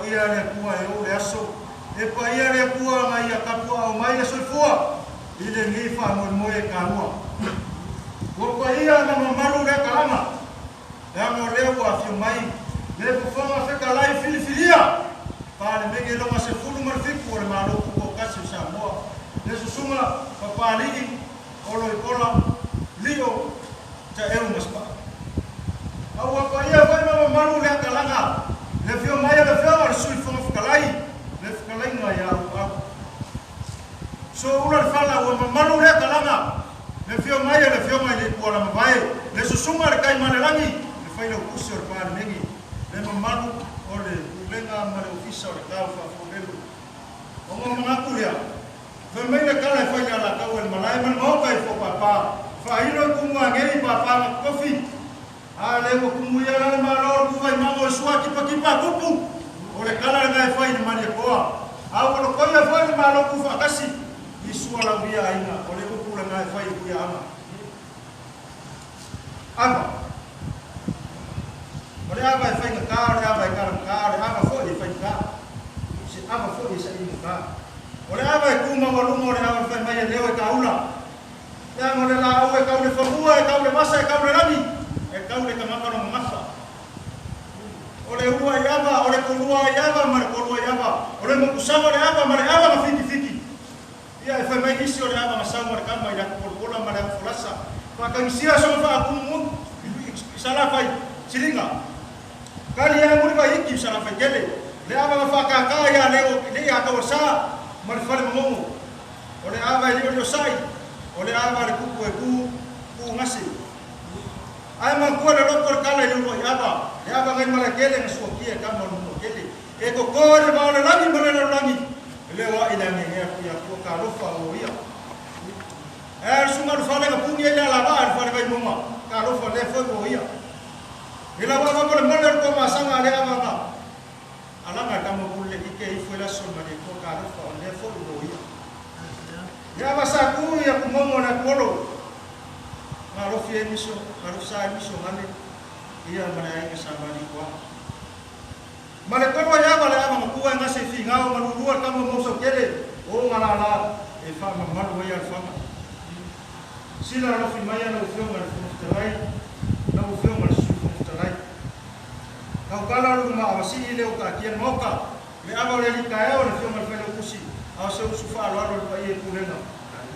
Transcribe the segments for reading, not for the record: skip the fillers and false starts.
Paia le Atua e ou le aso, e paia le Atua na ia tapuaau mai le soifua i lenei faamoemoe taua. Ua paia ma mamalu lea talaga, leaga o lea ua afio mai le Fofoga Fetalai filifilia, Palemene lona 17 o le Malo Tutoatasi o Samoa, le Susuga Papalii Oloikola Lio Taeu Masepau. A ua paia foi ma mamalu lea talaga, le afio mai o le Afioga i le Sui Fofoga Fetalai, le fetalaiga ia Auau. Soula le fala, ua mamalu lea talaga, le afio mai o le Afioga i le Itualamavae, le Susuga i le Taimalelagi, le Failautusi o le Palemene, le mamalu o le Pulega ma le Ofisa o le Tao Faafualelo. Ona o manatu lea, fai mai le tala e fai i le alataua i le malae ma le maota i Fuapapa, faailo i Tumuanei i papa na totofi. A lea ua tumu ia la le Malo o le Tuvaimago i sua tipatipa a tupu, o le tala lena e fai i le Malietoa. A ua lotoia foi le Malo Tuufaatasi i sua lauia aiga, o le upu lena e fai i Tuiaana. Ava. O le ava e faigata, o le ava e talagata, o le ava foi e faigata. O se ava foi e saili gata. O le ava e tu maualuga, o le ava e fai mai e leo e taula. Leaga o le laau e tau le fanua, e tau le vasa, e tau le lagi, e tau le tagata lona gafa. O le ulu ai ava, o le kolua ai ava ma le kolua ai ava, o le mokusaga o le ava ma le ava na fitifiti. Ia e fai mai nisi o le ava na sau ma le kama i le atupolapola ma le atufolasa. Faatagisia soga faatumu i Salafai siliga. Kali ia muli vai iki i Salafai tele. Le ava na whakaka ia leo le ia tauasa ma le fale mangongo. O le ava e lio sai, o le ava le kupu e ku, ku ngase. Ai ma kua le loko le kala i le ulu ai ava, le ava ngai mala kele nga suakia e kama o le mua kele. E koko le vao le lagi ma le lalolagi, e leo ai le angegea ku ia kua ka alofa o ia. E sunga le fale nga pungi e le alava le fale vai monga, ka alofa le foi o ia. E la ava mo le mole o le masanga le ava nga. Alanga kama pule ike ifo le aso ma le kua ka alofa o le foi o ia. Ia ava sa ku ia kumongo le polo. Nga lofi e miso, nga lofi sa e miso ngale. Ia ma le ainga sa mali kua. Ma le tolo ia ava le ava nga kua nga se fi ngao ma lulua kama mo sau kele. O nga la la e fa mamalu ai al fanga. Sila lofi mai ana ufionga le Fofoga Fetalai, na ufionga le Sui Fofoga Fetalai. Kau kala lu ma awasi i le o ka kia moka. Le ava o le likaeo le fionga le Failautusi, a o se usu faaaloalo le paia i pulega.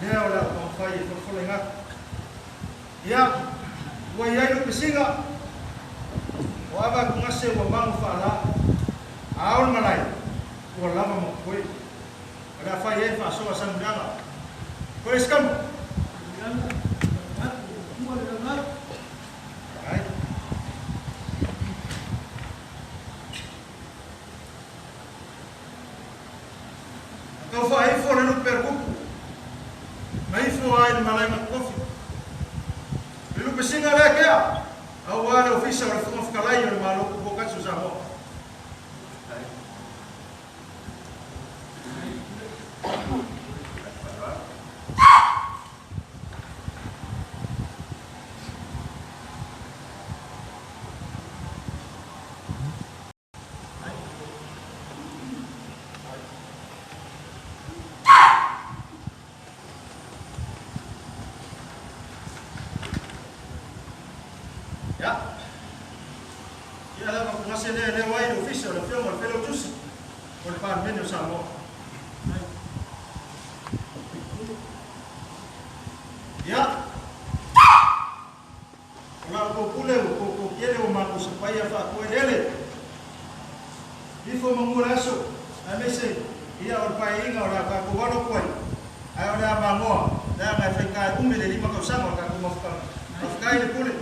Lea o le au taumafai e folafola i gata. Ia, ua i ai lupesiga, o ava atu gase ua mago faala, a o le malae, ua lava ma popoe. O le a fai ai faasoa samuliaga. Koe sikamu. Ai. Tau whaifo le lupe kupu. Na ifo ai le malae matofi. Le lupe singa lea kea. Au a le ofisa o le Fofoga Fetalai o le Malo Tutoatasi o Samoa. Ia. Ia lava ku ngase lea leo ai le ofisa o le Afioga o le Failautusi o le Palemene o Samoa. Ia. O la outou pule ua toutou tele ua matou sapaia faapuelele. Ifo ma mua le aso, aemaise ia o le paeaiga o le a tatou alo atu ai, ae o le a magoa, leaga e faigata e umi le 5 tausaga o le tatou mafutaga. Faafetai i le pule.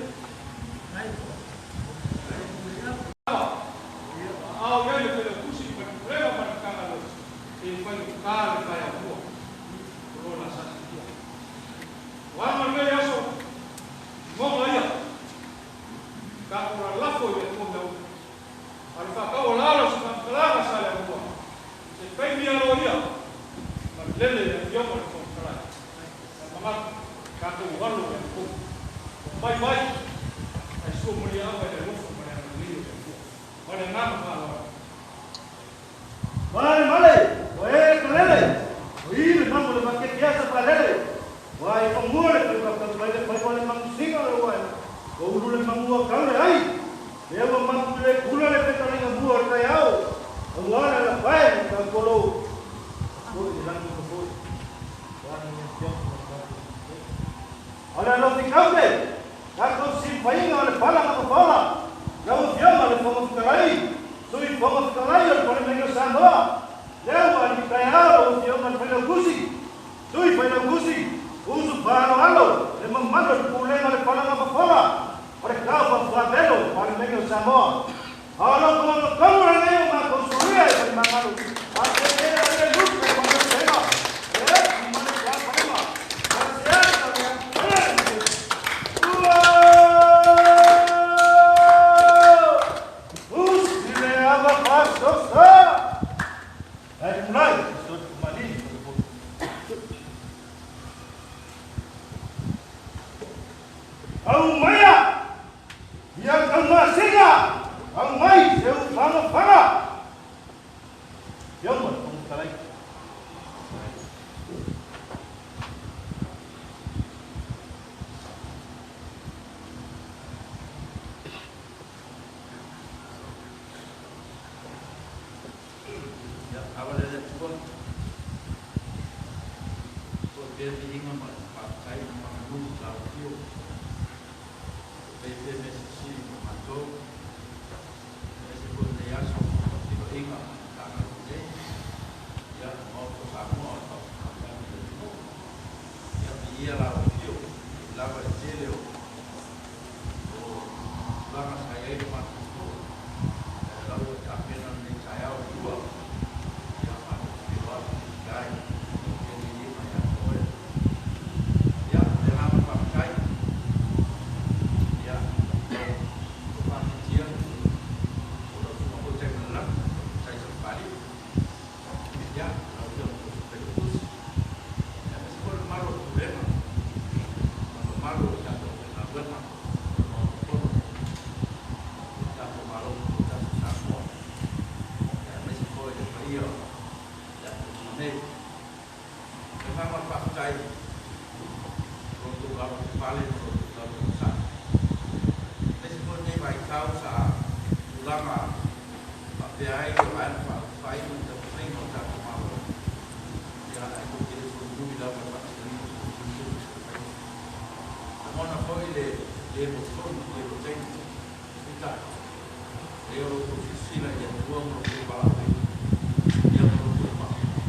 Ao i ai le Failautusi ma le Pulega ma le Matagaluega e fai o ta le taeao mua o lona sasitia. O aga lenei aso, moga ia, tatou lalafo i le Atua mea uma. A o le faataualalo o se faamatalaga sa le Atua, se taimi aloaia ma lele i le Afioga i le Fofoga Fetalai. Ae manatu, tatou alo i anapogi. Ua mai mai, ae sua muliaava i le alofa ma le agalelei o le Atua. Ma le agaga faaaloalo. Ua le male, ua e le kalele, o i le mamu le makeke asa palele, ua i pangua le faiva mai le faiva le mangusiga o le uaena, ua ulu le mangua kau le ai, lea ua mapu le kula le fetalinga mua o le taeao, aua le alafae ma taupolo, foi le lagi ma foi, ua ni afioga ma tatou. O le alofi kaute, tatou silafaiga o le pala ma papaola, lau Afioga i le Fofoga Fetalai, Sui Fofoga Fetalai o le Palemene o Samoa, lea ua alii taeao lau Afioga i le Failautusi, Sui Failautusi, usu faaaloalo, le mamalu o le Pulega o le Pala ma Papaola, o le Tau Faafuavelo o le Palemene o Samoa. A o lau tonu lenei o matou suia e faimagalu, a te le ai le lupe ma le pega, e ma le tuafaima, a se ata le Ua! Usi le ava fasosa! Ai mulai, so mali. Au maia! Ia kaumasina! Au mai se ufaga faga! Ia ma le Fofoga Fetalai. Ia, ava le le Atua, foi pea viiga ma le faafetai ma faamanu i lau afio. Pe pe me sisili ma matou, aemaise foi lenei aso ma feiloaiga ma Matagaluega nei. Ia, Maota o Samoa o le faafofogaaga i le atunuu. Ia, viia lau afio i lava le tele o tulaga sa i ai le matou atunuu. Ae o lau ua tapena lenei taeao e lua. Ia, matou te feiloai ai. Ia viiga ia te oe. Ia, le agaga faafetai. Ia, o faafitia, o lau susuga foi Taimalelagi, tai Sapali. Ia, lau Afioga foi Failautusi. Aemaise foi le mamalu o le Pulega, ma le mamalu o le tatou aufaigaluega o le Maota Fono, o le tatou Malo Tutoatasi o Samoa. Aemaise foi le paia o le atunuu nei. Le agaga o le faafetai o lo outou lavapapale ma lo outou lava onosai. Aemaise foi lenei vaitau sa tulaga faapea ai le Vaega Faaupufai ma le taumafaiga o le tatou Malo. Ia, ae tou te le solomuli lava i le faatinoina o se tonu sa faia. Lagona foi le le mototonu i le taimi. Peitai, lea o lo outou silasila i le Atua ma lo outou valaauina, ia ma lo outou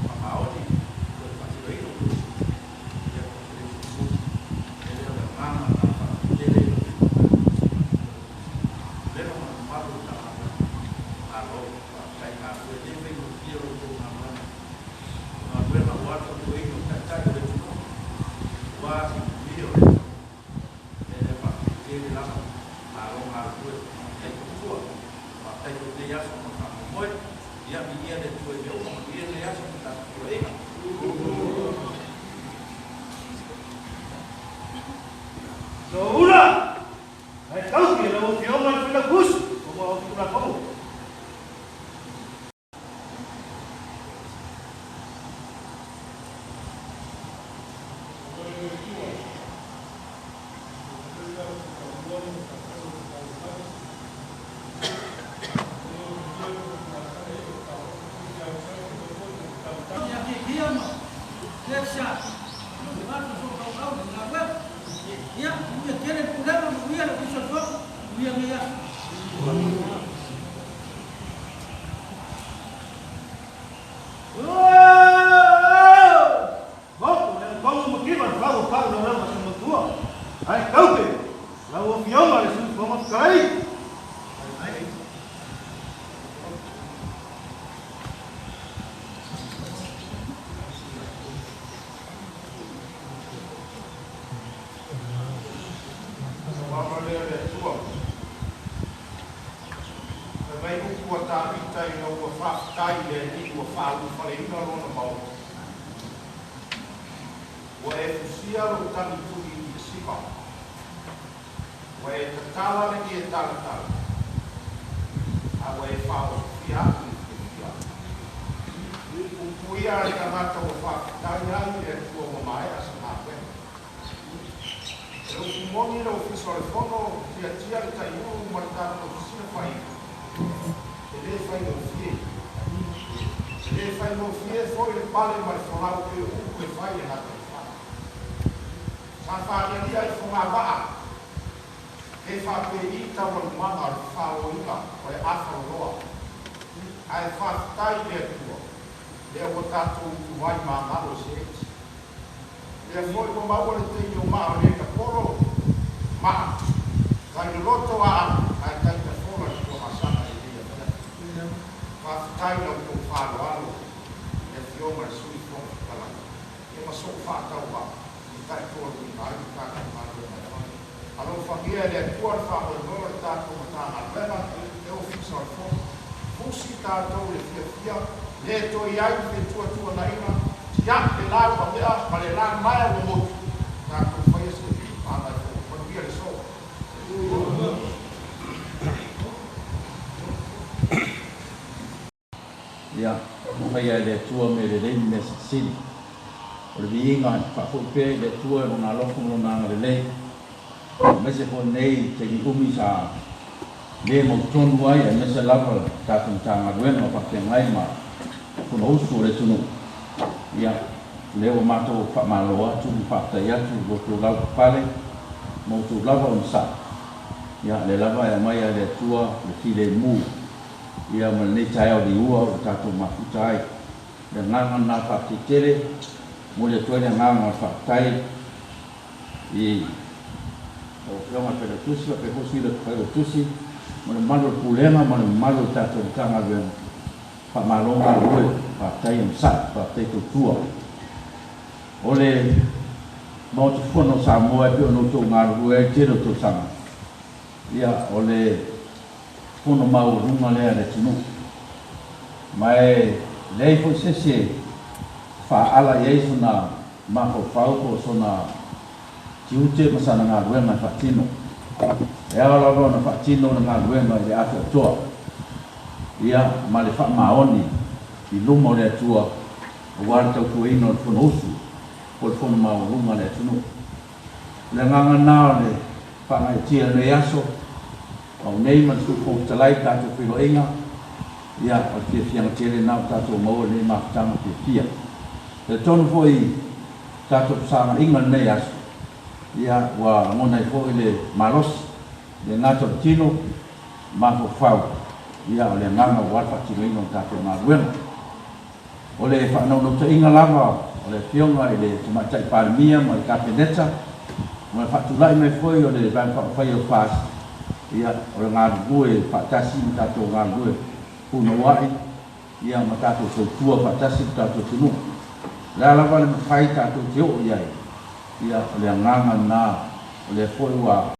faamaoni i le faatinoina o outou tiute, ia tou te le solomuli. E le o le agaga na faatele i lau Susuga Failautusi ma le Failautusi, Pulega ma le mamalu o le Matagaluega. Malo, faafetai galulue. E le faigofie lo outou galuega. O galuega aua le tautuaina o taitai o le atunuu, aua se manuia o le atunuu. E le faafetai tele lava, malo galulue, faafetai tautua, faafetai foi i lenei aso ma le faamoemoe. Ia, viia le Atua i mea uma, manuia lenei aso ma tatou feiloaiga. Soula! Ae tausi e lau Afioga i le Failautusi o Maota Tulafono. Ia ke kia ma le sa ma tu so kau kau na we ia ia kele pulega ma ia le piso so ia ia. Moku le kongu makiva le fau pau lau lau sa matua. Ai taupe lau Afioga i le Sui Fofoga Fetalai. Mama lea le Atua. E mai upu a Tavita ina ua faafetai i le Alii ua faaulufaleina lona maota. Ua e fusia lou tagitui i le siva. Ua e tatala le ie talatala. A ua e faaosofia aku i le fiafia. Upu ia a le tagata ua faafetai ai i le Atua ua maea se galuega. O le upu moni i le Ofisa o le Fono, tiatia le taiuu ma le tatou fesilafaiga, e le faigofie. E le faigofie foi le pale ma le folau pei o upu e fai i le gataifale. Sa faalialia i fogavaa pe faapei taualumaga o le faaoina o le afaloloa. Ae faafetai i le Atua, lea ua tatou utuvai magalo i se eti. Lea foi ua maua le taimi o maa o le tapolo, maa, tai loloto aano, ae tai tafola le tuamasaga i lenei afiafi. Faafetai i la outou faaaloalo i le Afioga i le Sui Fofoga Fetalai, ia ma sou faatauvaa e taitoaluaina ai le tatou galuega e fai. Alofagia e le Atua le faamoemoe o le tatou Matagaluega, le Ofisa o le Fono. Fusi tatou i le fiafia, le toe i ai ni fetuatuanaiga, tiai le lauamea ma le lamaea ua motu, tatou faia se faagaifo. Manuia le aso. Ia faia e le Atua mea lelei ma mea silisili. O le viiga e faafoi pea i le Atua i Lona alofa ma Lona agalelei, aemaise foi lenei taimi umi sa le mautonu ai, aemaise lava le tatou Matagaluega o faafeagai ma Fonousu o le atunuu. Ia, o lea ua matou faamalo atu ma faafetai atu i lo outou lavapapale ma outou lava onosai. Ia, o lea lava e aumai lava e le Atua le filemu ia ma lenei taeao liua ua tatou mafuta ai. Le agaga lena faafetai tele, momoli atu ai le agaga o le faafetai i lau Afioga i le Failautusi faapea foi Sui Failautusi ma le mamalu o le Pulega ma le mamalu o le tatou Matagaluega. Faamalo galulue, faafetai onosai, faafetai tautua. O le Maota Fono o Samoa e pei ona outou galulue ai i le tele o tausaga, ia o le fono maualuga lea a le atunuu. Ma e leai foi se isi e faaala i ai sona mafaufau po o sona tiute ma sana galuega e faatino. E ao lava ona faatino le galuega i le atoatoa, ia, ma le faamaoni i luma o le Atua aua le tautuaina o le Fonousu po o le fono maualuga a le atunuu. O le agaga lena o le faagaeetia i lenei aso, au nei ma le Sui Fofoga Fetalai i le tatou feiloaiga, ia, o le fiafiaga tele lena ua tatou maua i lenei mafutaga fiafia. E talitonu foi i tatou fesagaiga i lenei aso, ia, ua lagona ai foi le malosi, e le gata o le tino, mafaufau, ia, o le agaga aua le faatinoina o le tatou galuega. O le faanaunautaiga lava o le Afioga i le Tamaitai Palemia ma le Kapeneta, ma le faatulai mai foi o le Vaega Faaupufai o le FAST, ia, o le galulue faatasi ma tatou galulue punouai, ia, ma tatou tautua faatasi le tatou atunuu. O le a lava le mafai tatou te oo i ai, ia, o le agaga lena o lea foi ua